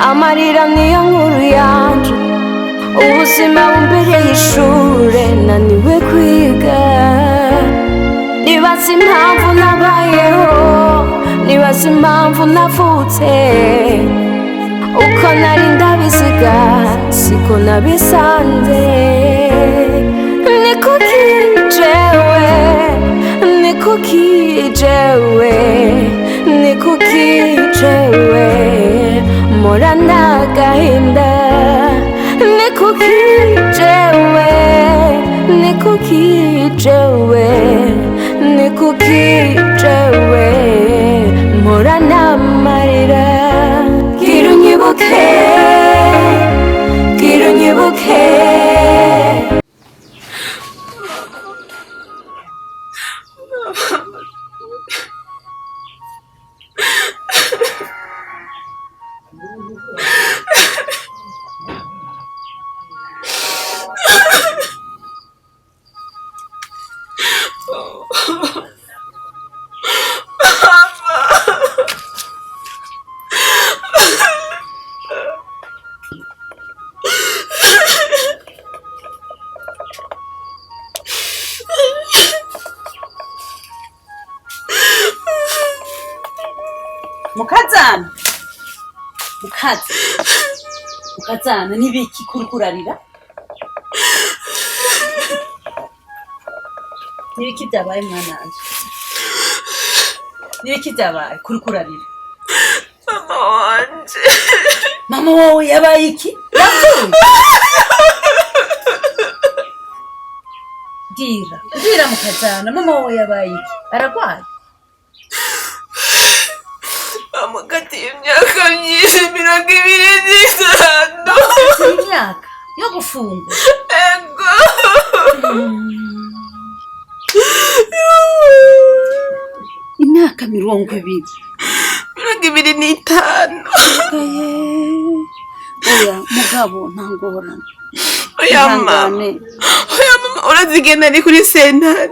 Amarira niyo nkuru yanje. Ubuzima bumbereye ishure, naniwe kwiga. Nibaza impamvu nabayeho, nibaza impamvu navutse. Uko nari ndabiziga siko nabisanze. Ni kuki jewe, ni kuki jewe, ni kuki jewe mporana agahinda? Ni kuki jewe, ni kuki jewe, ni kuki jewe mporana amarira? Gira unyibuke, gira unyibuke. Mukazana, mukaza, mukazana, nibiki kuriko urarira? Nibiki byabaye, mwananje? Nibiki byabaye kuriko urarira? Mama wanje. Mama wawe yabaye iki? Yapfuye? Bwira, bwira mukazana, mama wawe yabaye iki? Aragwaye? Bamukatiye imyaka myinshi, 25. Imyaka yo gufungwa? Ego. Imyaka 20? 25. Oya mugabo, nta ngorane. Oya mama. Ihangane. Oya mama, urazigenda ni kuri sentare,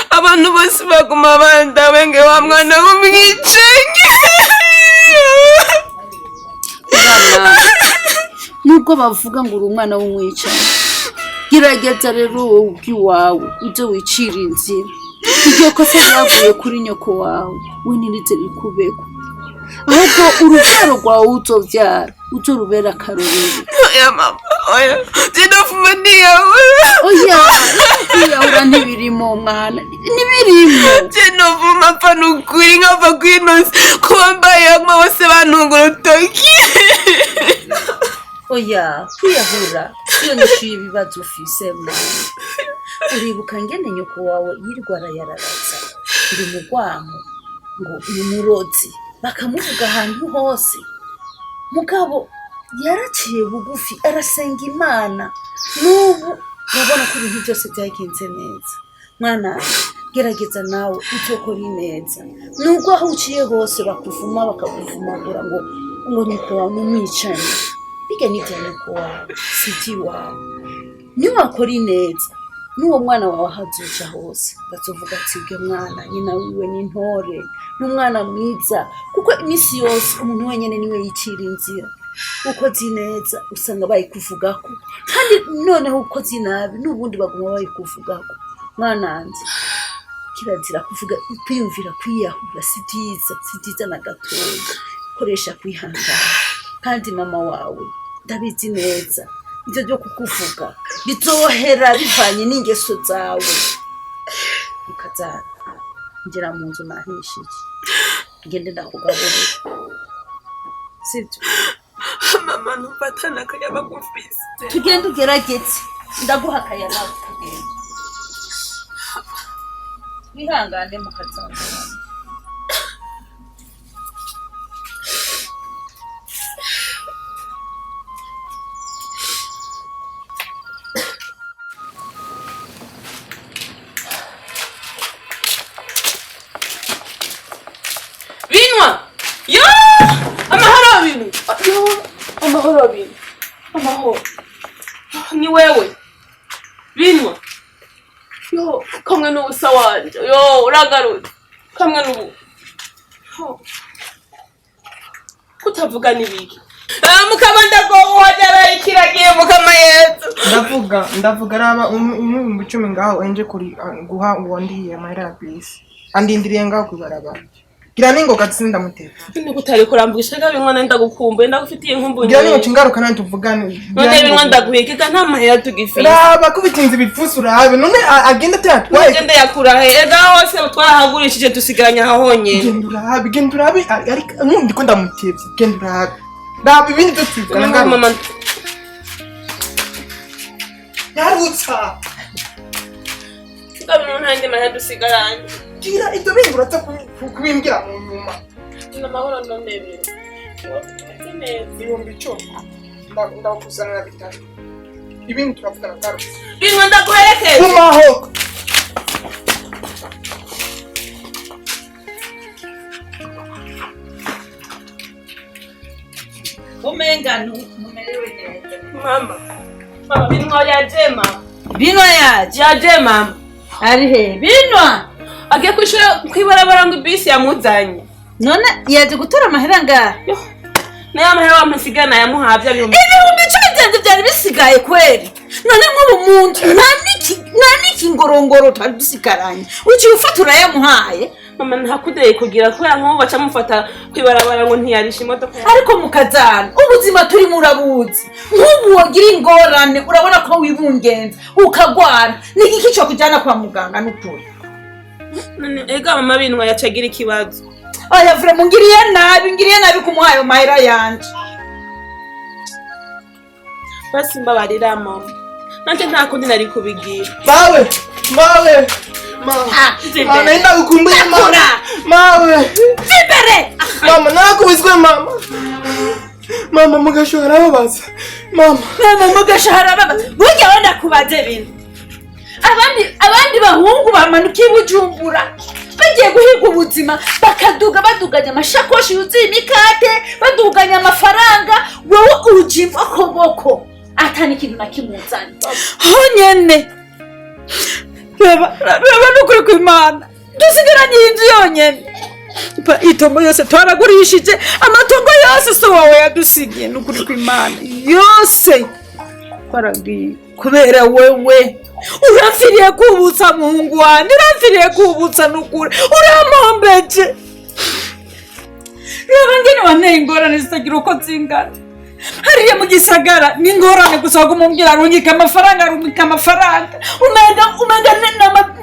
abantu bose baguma bandawe nge wa mwana w'umwicanyi. Mwana, nubwo bavuga ngo uri umwana w'umwicanyi, gerageza rero wowe ubw'iwawe ujye wicira inzira. Iryo kosa ryaguye kuri nyoko wawe, we ntirize rikubeko, ahubwo urubyaro rwawe uzovyara uzorubera akarorero. Oya mama, oya, sinofuma niyahura. Oya, kwiyahura ntibirimo mwana, ntibirimo. Sinofuma mpfa nukuri, nkava kwinosi kuba mbaye hamwe bose bantunga urutoki. Oya, kwiyahura iyo nyishu y'ibibazo ufise, mwana. Uribuka ngene nyoko wawe yirirwa arayararaza ngo umugwamo, ngo ni umurozi, bakamuvuga ahantu hose? Mugabo yaraciye bugufi, arasenga Imana, n'ubu urabona ko ibintu byose byagenze neza. Mwana, gerageza nawe uzokora ineza, nubwo aho uciye hose bakuvuma, bakakuvumagura ngo nyoko wawe ni umwicanyi. Bijya n'ibya nyoko wawe si iby'iwawe. Niwakora ineza, n'uwo mwana wawe aho azoja hose bazovuga ati: "Urya mwana nyina wiwe ni intore, ni umwana mwiza." Kuko iminsi yose umuntu wenyene niwe yicira inzira. Ukoze ineza usanga bayikuvugako, kandi noneho ukoze inabi n'ubundi baguma bayikuvugako. Mwananje, kirazira kuvuga, kwiyumvira kwiyahura si byiza, si byiza na gatoya. Koresha kwihangana, kandi mama wawe ndabizi neza, ibyo byo kukuvuga bizohera bivanye n'ingeso zawe. Ukazana ngera mu nzu nahishije, ngende ndakugaburira, sibyo? Mama, numva atanakayabagu gufise. Tugende ugerageze, ndaguha akayaga, tugende. Wihangane mukazana. Binwa yo, amahoro bintu yo, amahoro bintu, amahoro. Ni wewe Binwa? Yo, kamwe n'ubusa wanje, yo uragarutse kamwe n'ubu. Yo. Kutavuga n'ibiki? Mukama ndagowe kiragiye mukama Yesu. Ndavuga raba 10,000 ngaho enje kuri guha uwandiye amahera ya bisi andindiriye ngaho kwibarabara gira ningoga tsinda mutetse Niko utari kurambugisha gabe mwana ndagukumbuye ndagufitiye inkumbu. Gira ningo cingaruka nandi tuvugane. None binwa ndaguhekeka nta mahera tugifise. Raba kubitinze ibipfusi urabe none agenda atayatwaye. Agenda yakura he ega hose twarahagurishije dusigaranye aho honyene. Genda urabe ariko ndiko ndamutevye genda urabe. Raba ibindi dutwivugana ngaruka. Mama Yarutsa. Gabe nta ndi mahera dusigaranye. Gira ibyo bindi uraza kubimbwira mu nyuma. Namahoro none biro. 10,000 ndakuzanira 3. Ibindi turavugana ngaruka. Binwa ndaguherekeza. Gumaho. Umenga mumerewe neza. Mama. Mama binwa yaje mama. Binwa yaje. Yaje mama. Ari he binwa. Agiye kwishura kwibarabara ngo bisi yamuzanye. None yaje gutora amahera ngaha. Nayo amahera wamusigana yamuhavye 10,000 byanje byari bisigaye kweri. None nk'ubu muntu nta niki ngorongoro twari dusigaranye. Uciye ufata urayamuhaye. Mama ntakudeye kugira kubera nk'ubu baca mufata kwibarabara ngo ntiyarisha imodoka. Ariko mukazana ubuzima turi murabuzi. Nk'ubu wogira ingorane urabona ko wibungenza ukagwara. Ni iki cyo kujyana kwa muganga n'ukuri? Ega mama binwa yacagira ikibazo. Oya vraiment ngiriye nabi kumuhayo mahera yanje. Basi mbabarira mama. Nanje nta kundi nari kubigira. Mawe. Mama ndagukumbuye mama. Mawe. Zimbere. Mama narakubiswe mama. Mama mugashahara babaza. Mama. Mama mugashahara babaza. Burya wenda kubaze bintu. Abandi bahungu bamanuka ibujumbura bagiye guhiga ubuzima bakaduga baduganya amashakoshi yuzuye imikate baduganya amafaranga wowe ujimba koboko atani ikintu na kimuzanye honyene. Raba nukuri kw'Imana dusigaranye inzu yonyene itongo yose twaragurishije amatongo yose so wawe yadusigiye nukuri kw'Imana yose twaragiye kubera wewe. Uramfiriye kubutsa muhungu wanje, uramfiriye kubutsa nukuri, urampombeje. Reba ngene wanteye ingorane zitagira uko zingana. Hariya mu gisagara ni ingorane gusa waguma umbwira arungika amafaranga. Umenga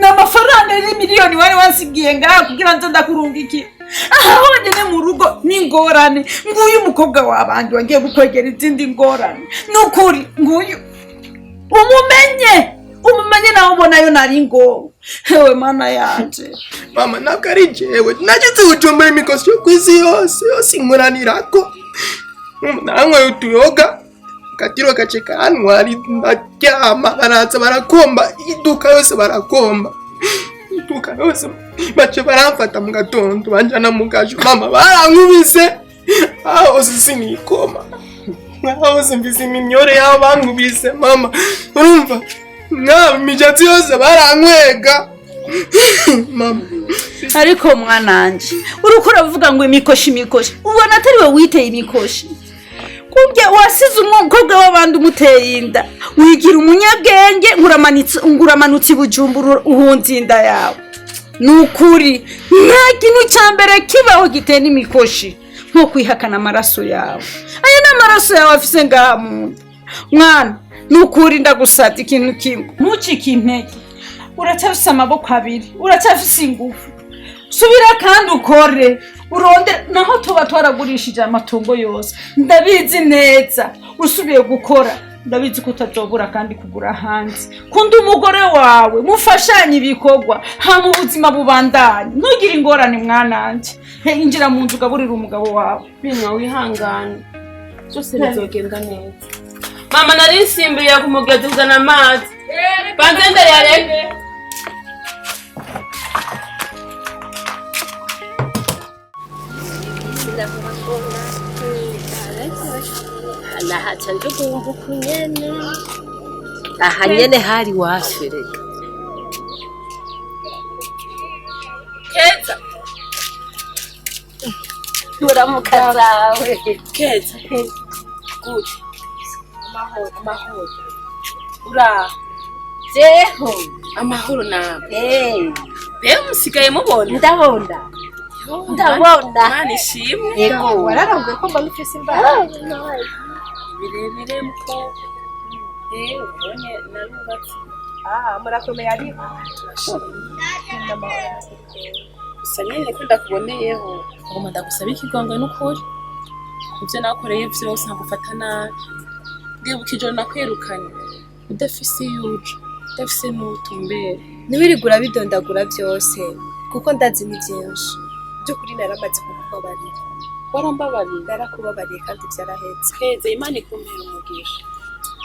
n'amafaranga yari miliyoni wari wansigiye ngaha kugira nze ndakurungikira. Aha honyene mu rugo ni ingorane. Nguyu umukobwa w'abandi wagiye gukwegera izindi ngorane. Nukuri nguyu umumenye nawe ubonayo nari ngo hewe mana yanje. Mama ntabwo ari jewe nagize ubujumbura imikosi yo kwisi yose inkoranirako. Nanyweye utuyoga katiro gace kantwara ndaryama baraza barakomba iduka yose barakomba iduka yose bace baramfata mu gatondo banjana mu gasho. Mama barankubise aho sinikoma aho mfise imimyore yabo bankubise mama urumva nka imishatsi yose barankwega mama. Ariko mwananje uriko uravuga ngo imikoshi ubona atari we witeye imikoshi. Kubye wasize umukobwa w'abandi umuteye inda wigira umunyabwenge nguramanutse ibujumbura uhunze inda yawe. Nukuri nta kintu cya mbere kibaho gitera imikoshi nko kwihakana amaraso yawe. Aya ni amaraso yawe afise ngaha munda mwana. Nukuri ndagusabye ikintu kimwe, ntucike intege, uracyafise amaboko abiri, uracyafise ingufu, subira kandi ukore uronde. Naho tuba twaragurishije amatungo yose ndabizi neza, usubiye gukora ndabizi ko utazobura kandi kugura hanze. Kunda umugore wawe mufashanye ibikorwa hama ubuzima bubandanye, ntugire ingorane mwananje. Injira mu nzu ugaburira umugabo wawe. Binwa wihangane byose bizogenda neza. Mama nari nsimbiye ku mugezi kuzana amazi. Banze ndayareke. Nahaca njukumva ukunyene. Aha nyene hari wacu reka. Keza. Uramuka zawe. Keza. Gute. Amahoro, amahoro. Ura. Jeho. Amahoro nawe. Eh. Rero musigaye mubona. Ndabona. Ndabona. Imana ishimwe. Yego. Wararanguye ko mbona ufise imbaraga. Birebire muko. Ubonye narubatse. Ah, murakomeye ariko. Gusa nyine ko ndakuboneyeho. Ngoma ndagusaba ikigongwe n'ukuri. Ibyo nakoreye vyose nkagufata nabi. Ndibuka ijoro nakwirukanye. Udafise iyo uja, udafise n'utumbere. Ntiwirigura bidondagura byose kuko ndazi ni byinshi. By'ukuri naramaze kukubabarira. Warambabariye. Narakubabariye kandi byarahetse. Keza Imana ikumpera umugisha.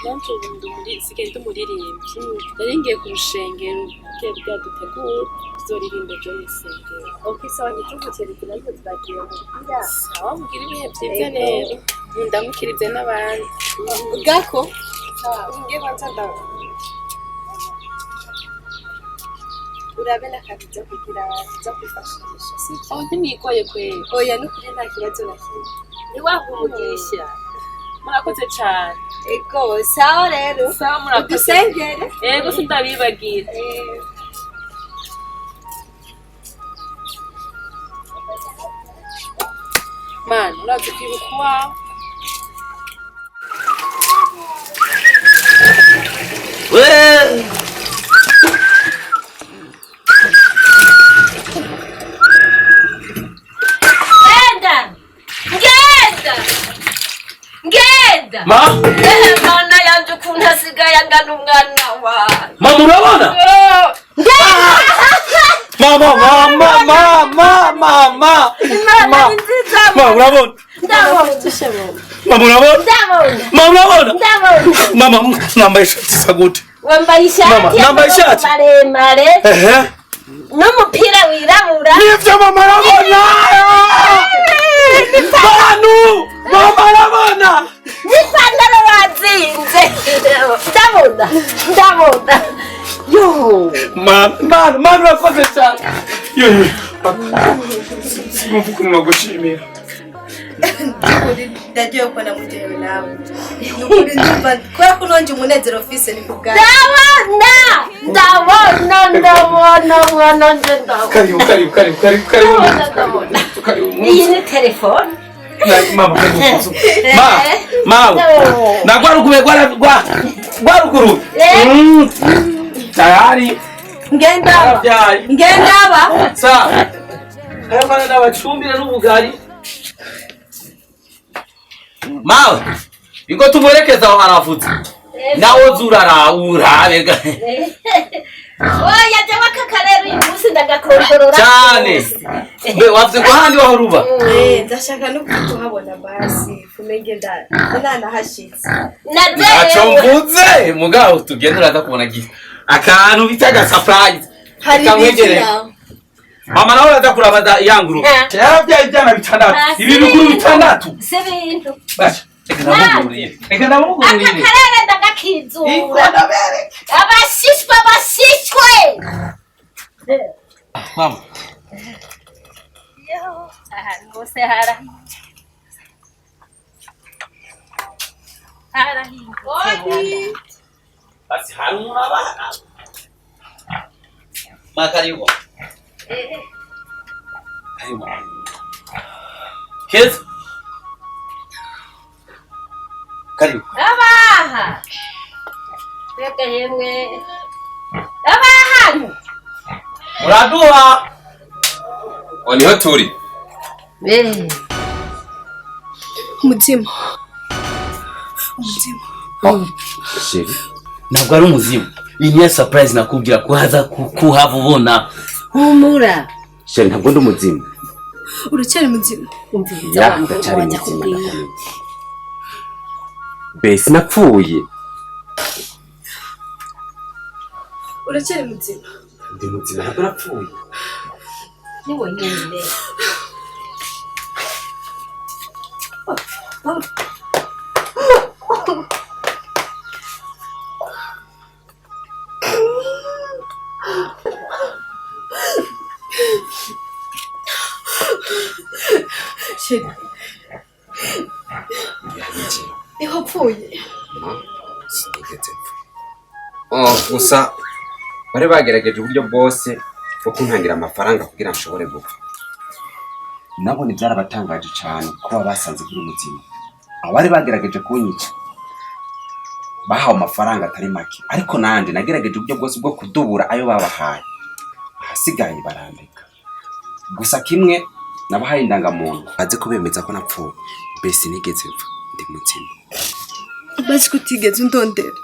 Nanje ubu nsigaye ndi umuririmbyi. Nari ngiye ku rushengero bwe bwadutegura tuzoririmba ejo mw'isengero. Okay, sawa ntitugukereze ariko turagiye muhira. Sawa mugire ibihe vyiza rero. Ndamukirize n'abandi. Gako. Ngiye banza ndawe. Urabe n'akantu uza kugira uza kwifashisha sibyo? Aho ntimwigoye kweri. Oya n'ukuri nta kibazo na kimwe. Ntiwaha umugisha. Murakoze cane. Ego, sawa rero. Sawa murakoze. Udusengere. Yego sindabibagira. Mana urazi kwibuka uwawe. We! Ngenda. Ngenda. Ngenda. Ma! Ehe mana yanje ukuntu asigaye angana umwana wawe. Mama urabona? Mama, mama, mama, mama. Imana ni nziza. Mama urabona? Ndabona. Mama urabona? Ndabona. Mama urabona? Ndabona. Mama nambaye ishati isa gute? Wambaye ishati Mama, nambaye ishati. maremare Ehe. n'umupira wirabura. Nivyo mama arabona! Bantu! Mama arabona! N'ipantaro bazinze. Ndabona. Ndabona. Yo. Mama, mama, mama urakoze cyane. Yo, yo. Sinumva ukuntu nagushimira. By'ukuri ndagiye kubona muryohewe nawe. Ni ukuri ndumva kubera ko nonje umunezero ufise ni kubwawe. Ndabona. Ndabona. Ndabona mwana nje ndabona. Karibu, karibu, karibu, karibu, karibu. Ndabona. Karibu. Iyi ni telefone. Na mama, karibu. Ma, mawe. Na gwarugube gwara gwa gwaruguru. Tayari. Ngendaba. Yarabyaye. Ngendaba. Sa. Kayabana n'abacumbire n'ubugari. Mawe. Ingo tumwerekeza aho haravutse. Nawe zurara urabe. Oya jewe aka karere uyu munsi ndagakontorora. Cyane. Mbe wavuze ngo handi waho ruba. Eh, ndashaka no kuhabona basi. Kumenge nda nanahashitse. Ntacyo mvuze mugabo tugenda uraza kubona gisa. Akantu bita aga surprise. Hari Kamwegereye. ibizina. Mama nawe uraza kuraba yanguru. Yarabyaye ibyana bitandatu. Ibibikuru bitandatu. Si ibintu. Basha. Reka ndamugurire. Reka Aka ndamugurire. karere ndagakizura. Ikona bereke. Abashishwe abashishwe. Mama. Yo, ahantu hose hara. Harahindutse. Basi hari umuntu abana. Ma karibu. Karibu. Keza. Karibu. Abaha. Mbega yemwe. Abahantu. Muraduha. Ngo niho turi. Eh. Umuzimu. Umuzimu. Chérie, ntabwo ari umuzimu. Iyi niyo surprise nakubwira ko haza kuhava ubona. Humura. Chérie, ntabwo ndi umuzimu. Uracyari muzima. Umviriza Ya, wa muhungu ndacyari wanjye muzima akubwira. ndakomeye. Be sinapfuye. Uracyari muzima. Ndi muzima ntabwo napfuye. Ni wenyine. Chérie. Yaje. Niho Wapfuye? No, sinigeze mpfa. Oh, gusa bari bagerageje uburyo bwose bwo kuntangira amafaranga kugira nshobore gupfa. Nabone byarabatangaje cyane kuba basanze nkiri muzima. Abari bagerageje kunyica bahawe amafaranga atari make, ariko nanje nagerageje uburyo bwose bwo kudubura ayo babahaye, ahasigaye barandeka. Gusa kimwe nabahaye indangamuntu baze kubemeza ko napfuye, mbese sinigeze mpfa, ndi muzima. Basi kutigeze undondera,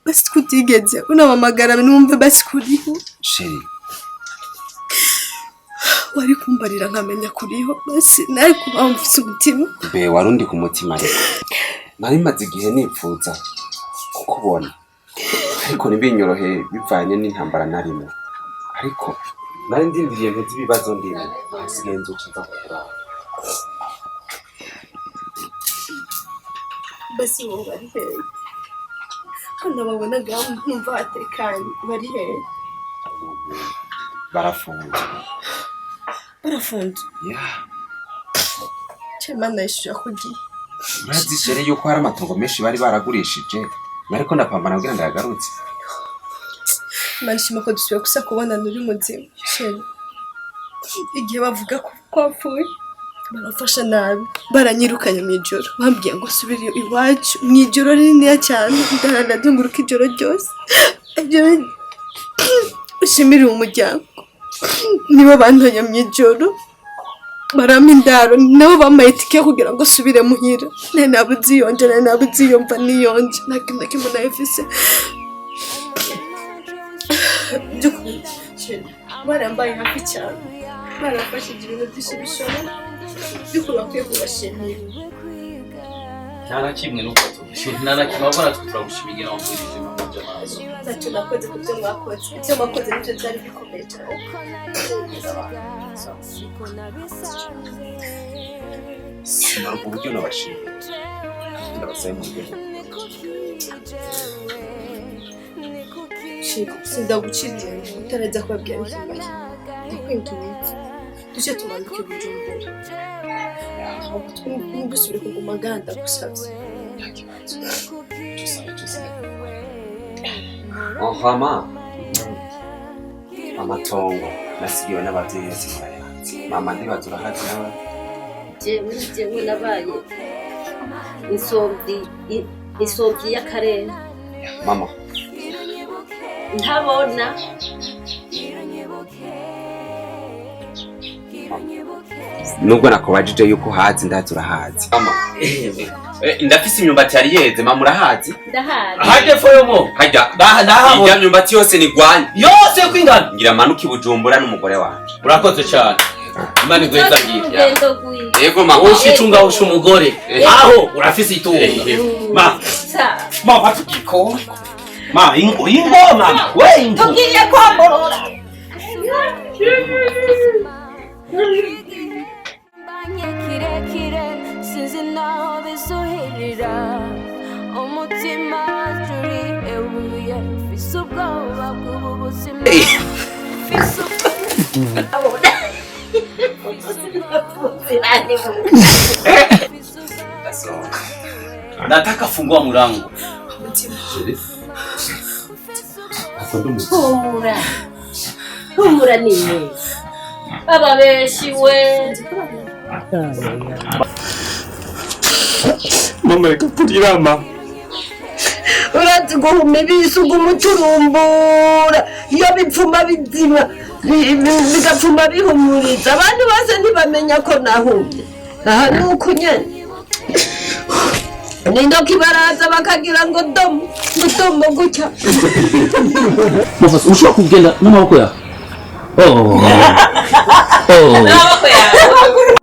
basi kutigeze unamamagara numve basi kuriho. Chérie. Wari kumbarira nkamenya kuriho, basi nari kuba mfise umutima. Mbe warundi ku mutima, ariko nari maze igihe nipfuza kukubona, ariko ntibinyoroheye bivanye n'intambara narimo, ariko nari ndindiriye mpeze ibibazo ndimo, hasigaye nzoca nza kukuraba. Basi wowe bari hehe? Ko nababonaga numva hatekanye, bari hehe? Barafunze. Barafunze? Ya. Cemana yishyura ku gihe. Urazi chérie yuko hari amatongo menshi bari baragurishije, nariko ndapambana kugira ndayagarutse. Imana ishima ko dusubiye gusa kubonana uri muzima. Chérie, igihe bavuga ko wapfuye baramfasha nabi, baranyirukanye mu ijoro, bambwiye ngo subire iwacu mu ijoro rininiya cyane, ndaranadunguruka ijoro ryose. Ijoro ushimire umuryango, nibo bantoye mu ijoro barampa indaro, nabo bampaye itike kugira ngo subire muhira. Nari nabuze iyonje, nari nabuze iyomva niyonje, nta kintu na kimwe nari mfise. By'ukuri chérie, barambaye hafi cyane, barafashije ibintu byinshi bishoboka, by'ukuri bakwiye kubashimira. Nta na kimwe nuko tugushimira, nta na kimwe, ahubwo natwe turagushimigira ngo ngwirije mama amaso. Ntacyo nakoze ku byo mwakoze, ibyo mwakoze nibyo byari bikomeye cyane. Sinaruka uburyo nabashimira, ndabasabe mu buryo. Chérie, sindaguciriye utarajya kubabwira n'ikintu na kimwe, ndakwinginze duce tumanuke Bujumbura, ntugusubire kuguma ngaha, ndagusabye. Ohama amatongo nasigiwe n'abavyeyi yose murayazi. Mama, ndibaza urahazi nawe. Jewe nabaye insomvyi, insomvyi y'akarere. Mama. Ntabona. Nubwo nakubajije yuko uhazi, ndazi urahazi. Mama, ndafise imyumbati yari yeze. Mama, urahazi? Ndahazi. Hajye foyomo. Hajya. Ndahabona. Irya myumbati yose nigwanye. Yose uko ingana. Ngira manuke i Bujumbura n'umugore wanje. Urakoze cyane, Imana iguhezagire. Urugendo rwiza. Yego mama. Ushitunga usha umugore aho urafise itunga ma. Sa. Ma, fata igikoni ma, ingo ingo mama we, ingo. Tugiye kwamborora. Banye kirekire, sinzi naho bizuhirira, umutima wacu uri ebuye, mfise ubwoba bw'ubu buzima, mfise ubwoba. Nataka fungua mulango. Humura, humura, ni neza ababeshi we. Mama, reka kurira mama. Urazi guhuma ibisugu umuturumbura, iyo bipfuma bizima, bigapfuma bihumuriza abantu bose, ntibamenya ko nahumye. Aha ni uku nyene nindoka baraza bakagira ngo domo ngo domo gutya. Mufasa, ushobora kugenda n'amaboko yawe. Oh. Oh. N'amaboko yawe.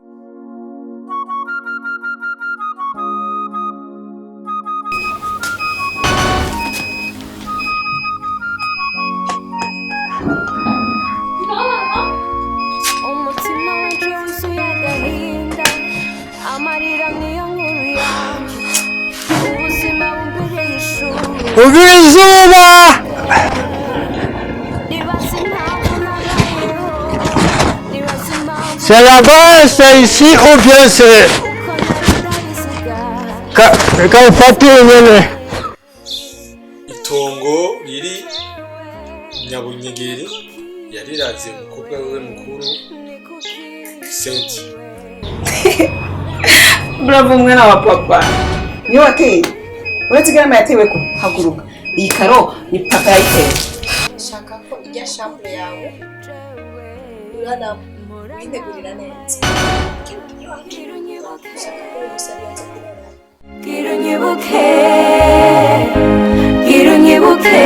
Umutima wanje wuzuye agahinda, amarira niyo nkuru yanjye, ubuzima bumbereye ishuri. Ugira izuba. Nibaza impamvu nabayeho, nibaza impamvu. C'est là-bas, c'est ici ou bien c'est Uko nari ndabiziga. Reka mfate nyene. Itongo riri Nyabunyegeri yariraze umukobwa wiwe mukuru Senti. Bravo mwana wa papa. Niyo wateye. Uretse igarama yatewe ko haguruka. Iyi karo ni papa yayiteye. Shaka ko ijya chambre yawe urana witegurira neza. Shaka ko umusabira nza kurara. Gira unyibuke, gira unyibuke.